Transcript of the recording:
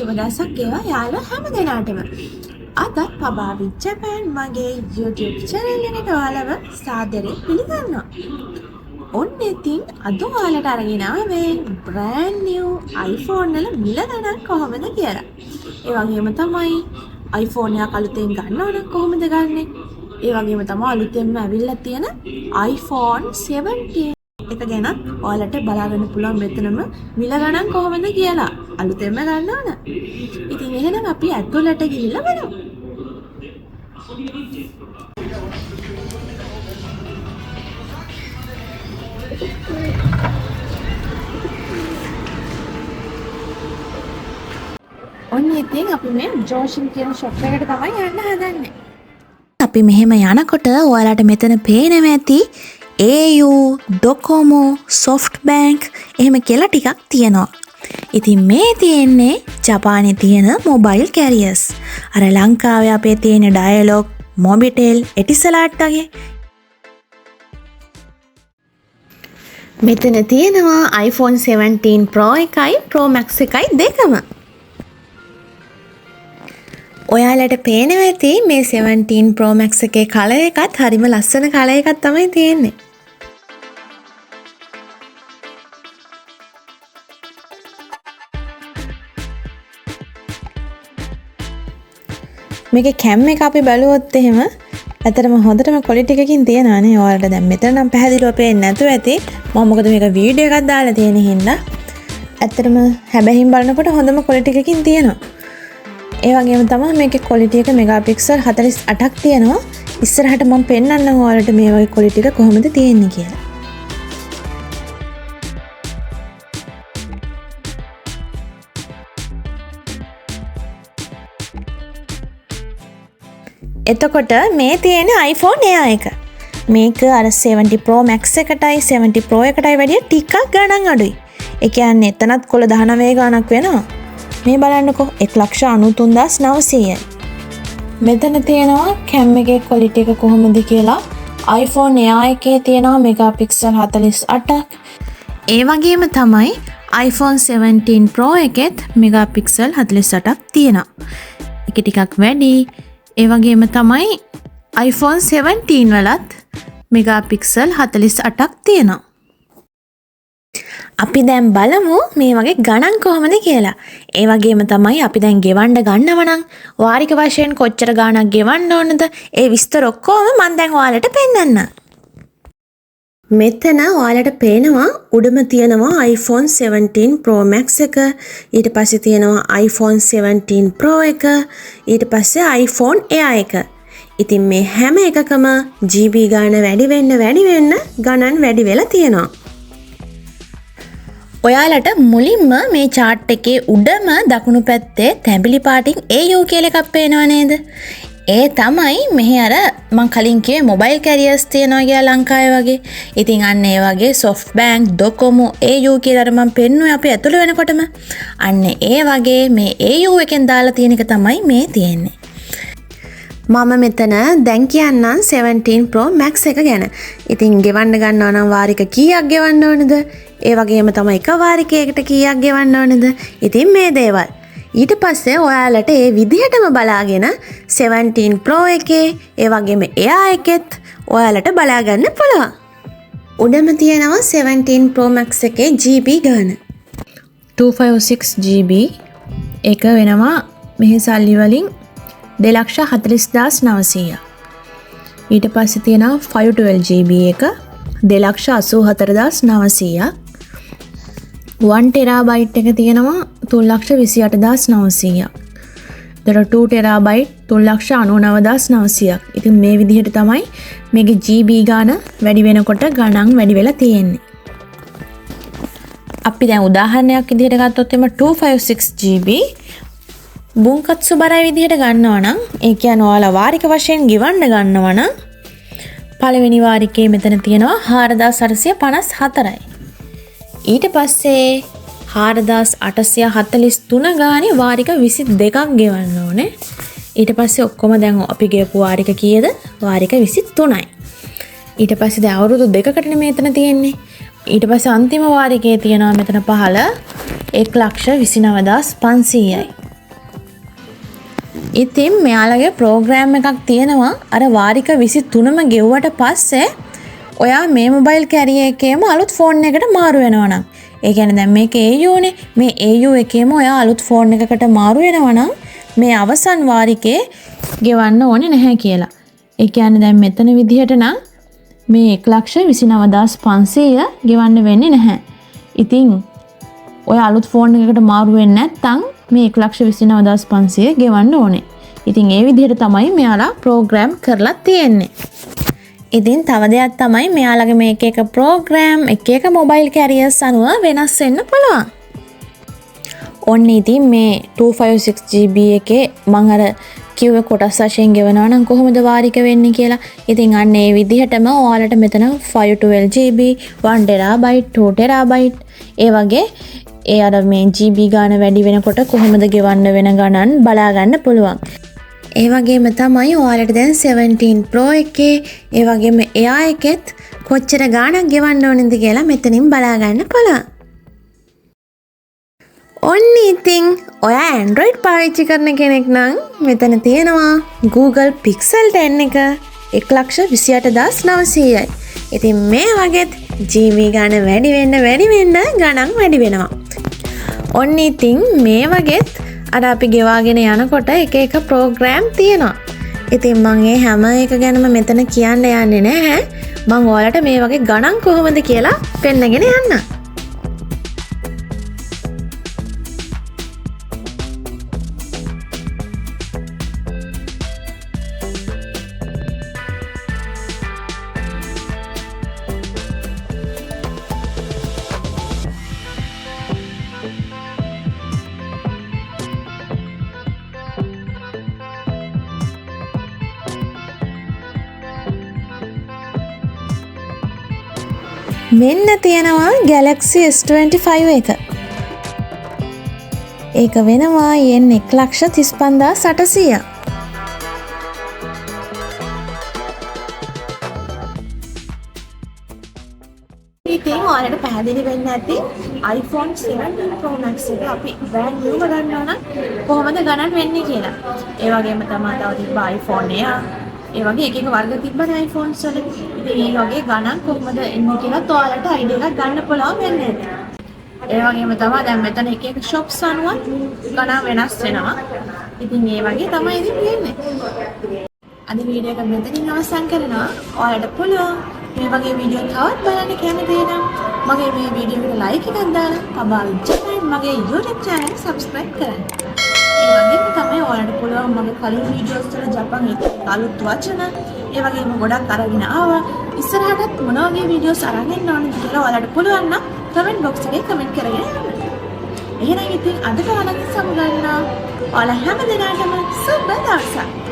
සුබ දවසක් වේවා යාළුවෝ හැම දෙනාටම. අදත් පබා විත් ජපන් මගේ YouTube channel එකට ඔයාලව සාදරයෙන් පිළිගන්නවා. ඔන්න ඉතින් අද ඔයාලට අරගෙන ආවේ මේ බ්‍රෑන්ඩ් නිව් iPhone වල මිල ගණන් කොහොමද කියලා. ඒ වගේම තමයි iPhone එකක් අලුතෙන් ගන්නව නම් කොහොමද ගන්නෙ? ඒ වගේම තමයි අලුතෙන්ම ඇවිල්ලා තියෙන iPhone 17 එක ගැනත් ඔයාලට බලාගන්න පුළුවන් මෙතනම මිල ගණන් කොහොමද කියලා. අලුතෙන්ම ගන්න ඕන. ඉතින් එහෙනම් අපි ඇතුළට ගිහිල්ලා බලමු. ඔන්න ඉතින් අපි මේ ජෝෂන් කියන ෂොප් එකට තමයි යන්න හදන්නේ. අපි මෙහෙම යනකොට ඔයාලට මෙතන පේනවා ඇති AU, Docomo, SoftBank එහෙම කියලා ටිකක් තියෙනවා. ඉතින් මේ තියෙන්නේ ජපානයේ තියෙන මොබයිල් කැරියර්ස්. අර ලංකාවේ අපේ තියෙන ඩයලොග්, මොබිටෙල්, එටිසලාට් වගේ. මෙතන තියෙනවා iPhone 17 Pro එකයි Pro Max එකයි දෙකම. ඔයාලට පේනවා ඇති මේ 17 Pro Max එකේ කලර් එකත් හරිම ලස්සන කලර් එකක් තමයි තියෙන්නේ. මේකේ කැම් එක අපි බැලුවොත් එහෙම ඇත්තටම හොඳටම ක්වොලිටි එකකින් තියෙනවා නේ. ඔයාලට දැන් මෙතන නම් පැහැදිලිව පේන්නේ නැතුව ඇති. මම මොකද මේක වීඩියෝ එකක් දාලා තියෙන හින්දා ඇත්තටම හැබැයින් බලනකොට හොඳම ක්වොලිටි එකකින් තියෙනවා. ඒ වගේම තමයි මේකේ ක්වොලිටි එක මෙගාපික්සල් 48ක් තියෙනවා. ඉස්සරහට මම පෙන්නන්නම් ඔයාලට මේ වගේ ක්වොලිටි එක කොහොමද තියෙන්නේ කියලා. එතකොට මේ තියෙන iPhone Air එක. මේක අර 70 Pro Max එකටයි 70 Pro එකටයි වැඩිය ටිකක් ගණන් අඩුයි. ඒ කියන්නේ එතනත් කොළ 19 ගණක් වෙනවා. මේ බලන්නකෝ 1,93,900යි. මෙතන තියෙනවා කැම් එකේ ක්වොලිටි එක කොහොමද කියලා. iPhone Air එකේ තියෙනවා මෙගාපික්සල් 48ක්. ඒ වගේම තමයි iPhone 17 Pro එකෙත් මෙගාපික්සල් 48ක් තියෙනවා. ඒක ටිකක් වැඩි. ඒ වගේම තමයි iPhone 17 වලත් මෙගාපික්සල් 48ක් තියෙනවා. අපි දැන් බලමු මේ වගේ ගණන් කොහොමද කියලා. ඒ වගේම තමයි අපි දැන් ගෙවන්න ගන්නව නම් වාරික වශයෙන් කොච්චර ගාණක් ගෙවන්න ඕනද ඒ විස්තර ඔක්කොම මං දැන් ඔයාලට පෙන්නන්නම්. මෙතන ඔයාලට පේනවා උඩම තියෙනවා iPhone 17 Pro Max එක, ඊට පස්සේ තියෙනවා iPhone 17 Pro එක, ඊට පස්සේ iPhone Air එක. ඉතින් මේ හැම එකකම GB ගාණ වැඩි වෙන්න වැඩි වෙන්න ගණන් වැඩි වෙලා තියෙනවා. ඔයාලට මුලින්ම මේ චාට් එකේ උඩම දකුණු පැත්තේ තැඹිලි පාටින් AU කියලා එකක් පේනව නේද? ඒ තමයි මෙහි අර මං කලින් කිව්වේ මොබයිල් කැරියර්ස් තියෙනවා කියලා ලංකාවේ වගේ. ඉතින් අන්න ඒ වගේ SoftBank, Docomo, AU කියලා අර මං පෙන්නුවේ අපි ඇතුළු වෙනකොටම. අන්න ඒ වගේ මේ AU එකෙන් දාලා තියෙන එක තමයි මේ තියෙන්නේ. මම මෙතන දැන් කියන්නම් 17 Pro Max එක ගැන. ඉතින් ගෙවන්න ගන්නවා නම් වාරික කීයක් ගෙවන්න ඕනද? ඒ වගේම තමයි එක වාරිකයකට කීයක් ගෙවන්න ඕනද? ඉතින් මේ දේවල්. ඊට පස්සේ ඔයාලට ඒ විදිහටම බලාගෙන 17 Pro එකේ, ඒ වගේම Air එකෙත් ඔයාලට බලා ගන්න පුළුවන්. උඩම තියෙනවා 17 Pro Max එකේ GB ගාන. 256 GB ඒක වෙනවා මෙහි සල්ලි වලින් 2,40,900. ඊට පස්සේ තියෙනවා 512 GB එක 2,84,900. 1 ටෙරාබයිට් එක තියෙනවා 3,28,900. එතකොට 2 ටෙරාබයිට් 3,99,900. ඉතින් මේ විදිහට තමයි මේකේ GB ගාන වැඩි වෙනකොට ගණන් වැඩි වෙලා තියෙන්නේ. අපි දැන් උදාහරණයක් විදිහට ගත්තොත් එimhe 256 GB බුන්කත්සු බරයි විදිහට ගන්නවා නම්, ඒ කියන්නේ ඔයාලා වාරික වශයෙන් ගෙවන්න ගන්නවා නම් පළවෙනි වාරිකයේ මෙතන තියෙනවා 4854යි. ඊට පස්සේ 4843 ගානේ වාරික 22ක් ගෙවන්න ඕනේ. ඊට පස්සේ ඔක්කොම දැන් අපි ගෙවපු වාරික කීයද? වාරික 23යි. ඊට පස්සේ දැන් අවුරුදු දෙකකටනේ මෙතන තියෙන්නේ. ඊට පස්සේ අන්තිම වාරිකයේ තියෙනවා මෙතන පහළ 1,29,500යි. ඉතින් මෙයාලගේ ප්‍රෝග්‍රෑම් එකක් තියෙනවා අර වාරික 23ම ගෙව්වට පස්සේ ඔයා මේ මොබයිල් කැරියර් එකේම අලුත් ෆෝන් එකට මාරු වෙනවා නම්. ඒ කියන්නේ දැන් මේක AU නේ. මේ AU එකේම ඔයා අලුත් ෆෝන් එකකට මාරු වෙනවා නම් මේ අවසන් වාරිකේ ගෙවන්න ඕනේ නැහැ කියලා. ඒ කියන්නේ දැන් මෙතන විදිහට නම් මේ 1,29,500 ගෙවන්න වෙන්නේ නැහැ. ඉතින් ඔය අලුත් ෆෝන් එකකට මාරු වෙන්නේ නැත්නම් මේ 1,29,500 ගෙවන්න ඕනේ. ඉතින් ඒ විදිහට තමයි මෙයාලා ප්‍රෝග්‍රෑම් කරලා තියෙන්නේ. ඉතින් තව දෙයක් තමයි මෙයාලගේ මේ එක එක ප්‍රෝග්‍රෑම් එක එක මොබයිල් කැරියර්ස් අනුව වෙනස් වෙන්න පුළුවන්. ඔන්න ඉතින් මේ 256 GB එකේ මං අර කිව්වේ කොටස් වශයෙන් ගෙවනවා නම් කොහොමද වාරික වෙන්නේ කියලා. ඉතින් අන්න ඒ විදිහටම ඔයාලට මෙතන 512 GB, 1 terabyte, 2 terabyte ඒ වගේ ඒ අර මේ GB ගාන වැඩි වෙනකොට කොහොමද ගෙවන්න වෙන ගණන් බලා ගන්න පුළුවන්. ඒ වගේම තමයි ඔයාලට දැන් 17 Pro එකේ ඒ වගේම Air එකෙත් කොච්චර ගාණක් ගෙවන්න ඕනද කියලා මෙතනින් බලා ගන්න පුළුවන්. ඔන්න ඉතින් ඔයා Android පාවිච්චි කරන කෙනෙක් නම් මෙතන තියෙනවා Google Pixel 10 එක 1,28,900යි. ඉතින් මේ වගේත් GB ගාන වැඩි වෙන්න වැඩි වෙන්න ගණන් වැඩි වෙනවා. ඔන්න ඉතින් මේ වගේත් අර අපි ගෙවාගෙන යනකොට එක එක ප්‍රෝග්‍රෑම් තියෙනවා. ඉතින් මං ඒ හැම එක ගැනම මෙතන කියන්න යන්නේ නැහැ. මං ඔයාලට මේ වගේ ගණන් කොහොමද කියලා පෙන්නගෙන යන්න. මෙන්න තියෙනවා Galaxy S25 එක. ඒක වෙනවා yen 1,35,800. ඉතින් ඔයාලට පැහැදිලි වෙන්න ඇති iPhone 17 Pro Max එක අපි brand new ම ගන්නවා නම් කොහොමද ගණන් වෙන්නේ කියලා. ඒ වගේම තමයි තව තිබ්බ iPhone Air. ඒ වගේ එක එක වර්ග තිබ්බනේ iPhones වල. ඉතින් ඒ වගේ ගණන් කොහොමද එන්නේ කියලාත් ඔයාලට අයිඩියා එකක් ගන්න පුළුවන් වෙන්න ඇති. ඒ වගේම තමයි දැන් මෙතන එක එක shops අනුව ගණන් වෙනස් වෙනවා. ඉතින් ඒ වගේ තමයි ඉතින් තියෙන්නේ. අද වීඩියෝ එක මෙතනින් අවසන් කරනවා. ඔයාලට පුළුවන් මේ වගේ වීඩියෝ තවත් බලන්න කැමති නම් මගේ මේ වීඩියෝ එකට ලයික් එකක් දාලා පබාවි ජපන් මගේ YouTube channel එක subscribe කරන්න. ඒ වගේම තමයි ඔයාලට පුළුවන් මගේ කලින් වීඩියෝස් වල ජපන් එක අලුත් වචන ඒ වගේම ගොඩක් අරගෙන ආවා. ඉස්සරහටත් මොන වගේ වීඩියෝස් අරන් එන්න ඕනද කියලා ඔයාලට පුළුවන් නම් කමෙන්ට් බොක්ස් එකේ කමෙන්ට් කරගෙන යන්න. එහෙනම් ඉතින් අදට ඔයාලගෙන් සමුගන්නවා. ඔයාලා හැම දිනකටම සුබ දවසක්.